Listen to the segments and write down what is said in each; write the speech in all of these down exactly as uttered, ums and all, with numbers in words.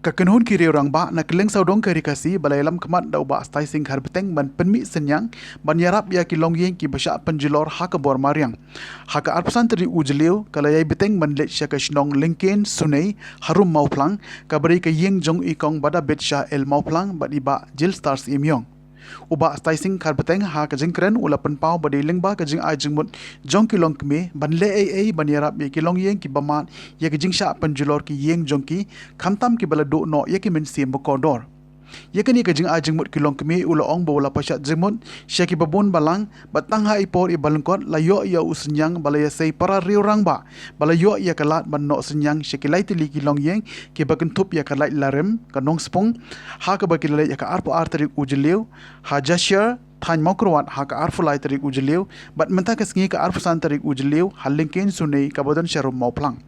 Ka kynhun ki riew rangbah na kylleng sawdong ka Ri Khasi ba la ïalam khmat da u Bah Staising Kharbteng ban pynmih synñiang ban ïarap ïa ki longïing kiba shah pynjulor ha ka bor mariang. Ha ka arphew san tarik u Jylliew ka la ïai bteng ban leit sha ka shnong Lyngkien Sunei harum Mawphlang, kaba dei ka ïing jong i Kong Badabit Shah El Mawphlang bad i Bah Jilstar Syiem Ïong. U Bah Staising Kharbteng ha ka jingkren u la pynpaw ba dei lyngba ka jingai jingmut jong ki longkmie ban leh ei ei ban ïarap ïa ki longïing kiba mad ïa ka jingshah pynjulor ki ïing jong ki, khamtam kiba la duh noh ïa ki mynsiem ba kordor. Ïa kane ka jingai jingmut ki longkmie u la ong ba u la pynshad jingmut sha kiba bun balang, bad tang ha i por iba lyngkot la ïoh ïa u synñiang ba la ïasei para riew rangbah ba la ïoh ïa ka lad ban noh synñiang sha ki lai tylli ki longïing kiba kynthup ïa ka Laitlynrem, ka Nongspung, ha kaba ki la leit ha ka arphew ar tarik u Jylliew ha Jashiar, thaiñ Mawkyrwat, ha ka arphew lai tarik u Jylliew, bad mynta ka sngi ka arphew san tarik u Jylliew ha Lyngkien Sunei kaba don sharum Mawphlang.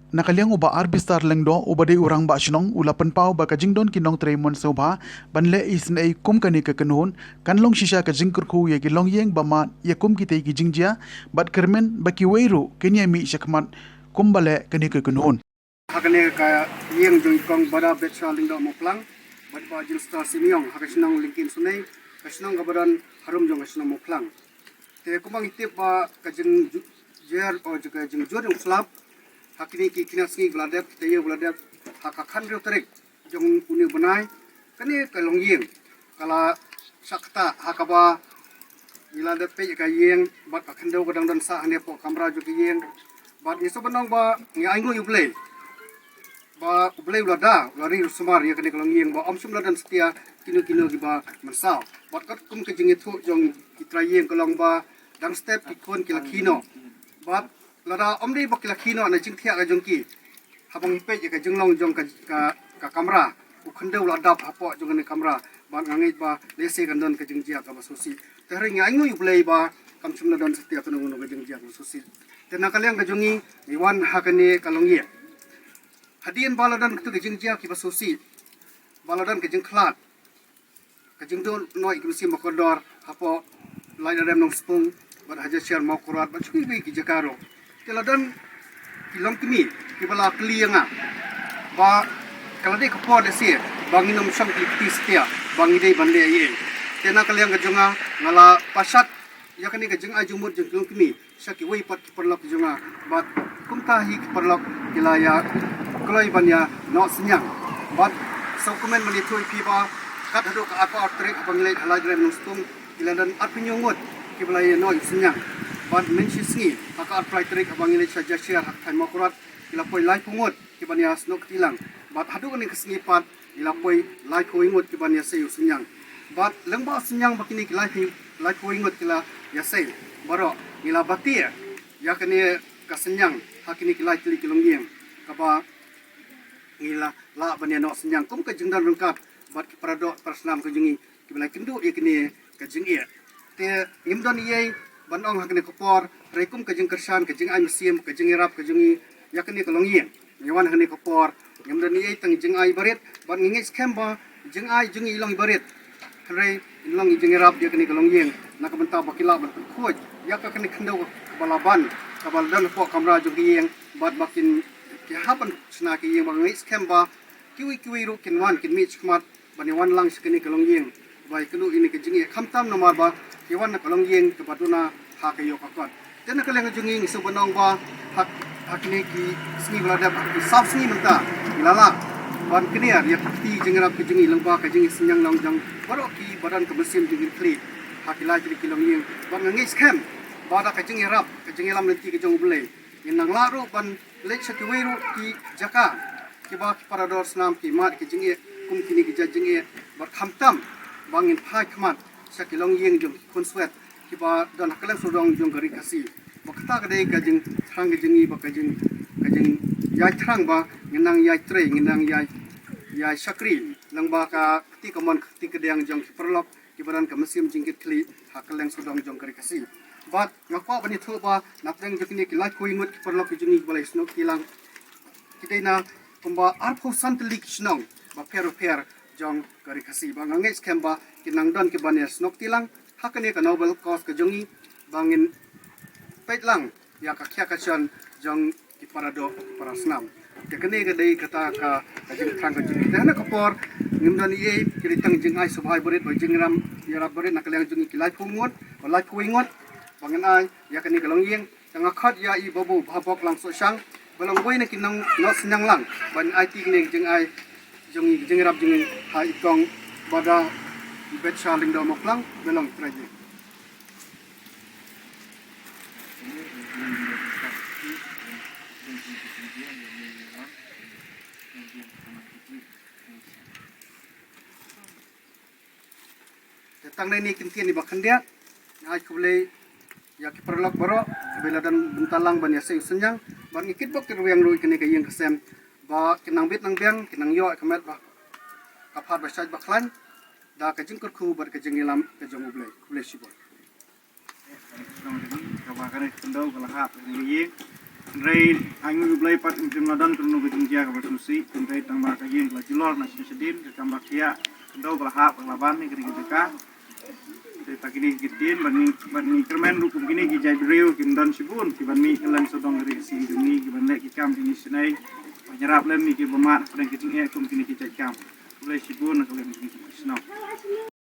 Na ka liang u Bah Arbistar Lyngdoh uba dei u rangbah shnong u la pynpaw ba ka jingdon ki nongtrei mynshuwa ban leh isynei kum kane ka kynhun kan long shisha ka jingkyrkhu ïa ki longïing ba mad ïa kum kitei ki jingjia, bad kyrmen ba kiwei ruh kin ïamih shakhmat kumba leh kane ka kynhun. Ha kane ka ïing jong i Kong Badabit Shah Lyngdoh Mawphlang bad Bah Jilstar Syiem Ïong ha ka shnong Lyngkien Sunei, ka shnong kaba don harum jong ka shnong Mawphlang. Te kumba ngi tip ba ka jingjer o ka jingjur jong u slap ha kine ki khynnah sngi ba la dep, ki taïew ba la dep, ha ka khathynriew tarik jong une u bnai, kane ka longïing ka la shah ktah, ha kaba ngi la dep peit ïa ka ïing bad ka khyndew ka dang don sah hangne hapoh kamra jong ka ïing. Bad ngi sngewbha ban ong ba ngi ainguh ïa U Blei ba U Blei u la da, u la ri u sumar ïa kane ka longïing ba ym shym la don satia kino kino kiba mynsaw. Bad katkum ka jingïathuh jong ki trai ïing ka long ba dang step ki khun ki la khie noh. Bad lada ym dei ba ki la khie noh na jingthiah ka jong ki, haba ngi peit ïa ka jinglong jong ka, ka, ka kamra, u khyndew u la dap hapoh jong kane ka kamra, bad nga ngeit ba lehse kan don ka jingjia kaba sngewsih. Te hynrei ngi ainguh ïa U Blei ba kam shym la don satia kano kano ka jingjia kaba sngewsih. Te na ka liang ka jong ngi, ngi wan ha kane ka longïing. Hadien ba la don kito ki jingjia kiba sngewsih, ba la don ka jingkhlad, ka jingduh noh ïa ki mynsiem ba kordor hapoh Laitlynrem Nongspung bad ha Jashiar Mawkyrwat bad shuki shuki ki jaka ruh. Te la don ki longkmie kiba la kylli ïa nga ba ka la dei ka por lehse ba ngin ym shong kti satia ba ngi dei ban leh ei ei. Te na ka liang ka jong nga, nga la pynshad ïa kane ka jingai jingmut jong ki longkmie sha kiwei pat ki paralok ki jong nga, bad kumta hi ki paralok ki la ïa kloi ban ïa noh synñiang. Bad sngewkmen ban ïathuh ïa phi ba kat haduh ka arphew ar tarik haba ngi leit ha Laitlynrem Nongspung, ki la don arphew hynñiew ngut kiba la ïa noh synñiang. Bad mynshisngi ha ka arphew lai tarik haba ngi leit sha Jashiar ha ka thaiñ Mawkyrwat, ki la poi laiphew ngut kiban ïa snoh kti lang. Bad haduh kane ka sngi pat ngi la poi laiphew wei ngut kiban ïasei u synñiang. Bad lyngba u synñiang ba kine ki laiphew, laiphew wei ngut ki la ïasei baroh, ngi la batai ïa kane ka synñiang ha kine ki lai tylli ki longïing, kaba ngi la lah ban ïa noh synñiang kum ka jingdon ryngkat bad ki paradoh parasnam ka jong ngi kiba la kynduh ïa kane ka jingeh. Te ngim don ei ei ban ong ha kane ka por, hynrei kum ka jingkyrshan, ka jingai mynsiem, ka jingïarap ka jong ngi ïa kane ka longïing, ngi wan ha kane ka por, ngim don ei ei tang jingai barit, bad ngi ngeit skhem ba jingai jong ngi long barit, hynrei in long i jingïarap ïa kane ka longïing na ka bynta ba ki lah ban pynkhuid ïa ka kane ka khyndew kaba la ban, kaba la don hapoh kamra jong ka ïing, bad ba kin, ki hap ban shna ka ïing, ba ngi ngeit skhem ba kiwei kiwei ruh kin wan, kin mih shakhmat ban ïa wan lang sha kane ka longïing ba ïa kynduh ïa kane ka jingeh, khamtam namar ba ki wan na ka longïing kaba duna ha ka ïew ka kot. Te na ka liang ka jong ngi, ngi sngewbha ban ong ba ha, ha kine ki sngi ba la dep, ha ki saw sngi mynta, ngi la lah ban kynriah ïa ka kti jingïarap ka jong ngi lyngba ka jingïasynñiang long jong baroh kiba don ka mynsiem jingkitkhlieh ha ki lai tylli ki longïing. Bad nga ngeit skhem ba da ka jingïarap, ka jingïalam lynti ka jong U Blei, ngin nang lah ruh ban leit sha kiwei ruh ki jaka kiba ki paradoh snam ki mad ki jingeh kum kine ki jait jingeh, bad khamtam ba ngin phai khmat sha ki longïing jong ki khunswet kiba don ha kylleng sawdong jong ka Ri Khasi. Ba kata ka dei ka jingthrang ka jong ngi, ba ka jing, ka jingïai thrang ba ngin nang ïai trei, ngin nang ïai, ïai shakri lyngba ka kti kamon ka kti kadiang jong ki paralok kiba don ka mynsiem jingkitkhlieh ha kylleng sawdong jong ka Ri Khasi. Bad nga kwah ban ïathuh ba na pdeng jong kine ki laiphew wei ngut ki paralok ki jong ngi kiba la ïasnoh kti lang, ki dei na kumba arphew san tylli ki shnong bapher bapher jong ka Ri Khasi. Ba nga ngeit skhem ba kin nang don kiban ïasnoh kti lang ha kane ka noble cause ka jong ngi, ba ngin peit lang ïa ka khia ka shon jong ki paradoh parasnam. Te kane ka dei kata ka, ka jingthrang ka jong ngi. Te hana ka por ngim don ei ei, ka dei tang jingai sngewbha barit bad jingïarap, ïarap barit na ka liang jong ngi ki laiphew ngut, ba laiphew ngut ba ngan ai ïa kane ka longïing. Te nga khot ïa i Babu Bhabok Langsohshang ba long uwei na ki nong, nongsynñiang lang ban aiti kane ka jingai jong ngi, ka jingïarap jong ngi ha i Kong Bada Betsha Lyngdoh Mawphlang, ba long trai jong ngi. Te tang na kine ki ktien kiba khyndiat, nga ai khublei ïa ki paralok baroh kiba la don bynta lang ban ïaseng synñiang, bad ngi kitbok kitrwiang ruh ïa kane ka ïing ka sem ba kin nang bit nang biang, kin nang ïoh ïa ka met ba, ka phad ba shait ba khlaiñ da ka jingkyrkhu bad ka jingïalam ka jong U Blei. Khublei shibun. Kaba kane ka khyndew ka la hap ha kane ka ïing. Hynrei ainguh ïa U Blei pat, ym shym la don kano ka jingjia kaba sngewsih. Hynrei tang ba ka ïing ka la jlor na shisha shisien, ka kam ba khiah, khyndew ka la hap, ka la ban ïa kane ka jaka. Te ta kine ki ktien, bad ngi, bad ngi kyrmen ruh kum kine ki jait briew kim don shibun kiban mih kylleng sawdong ka ri ka sim jong ngi, kiban leh ki kam kine shisnei ban ïarap lem ïa kiba mad hapdeng ki jingeh kum kine ki jait kam. Khublei shibun na ka liang jong ngi ki shnong.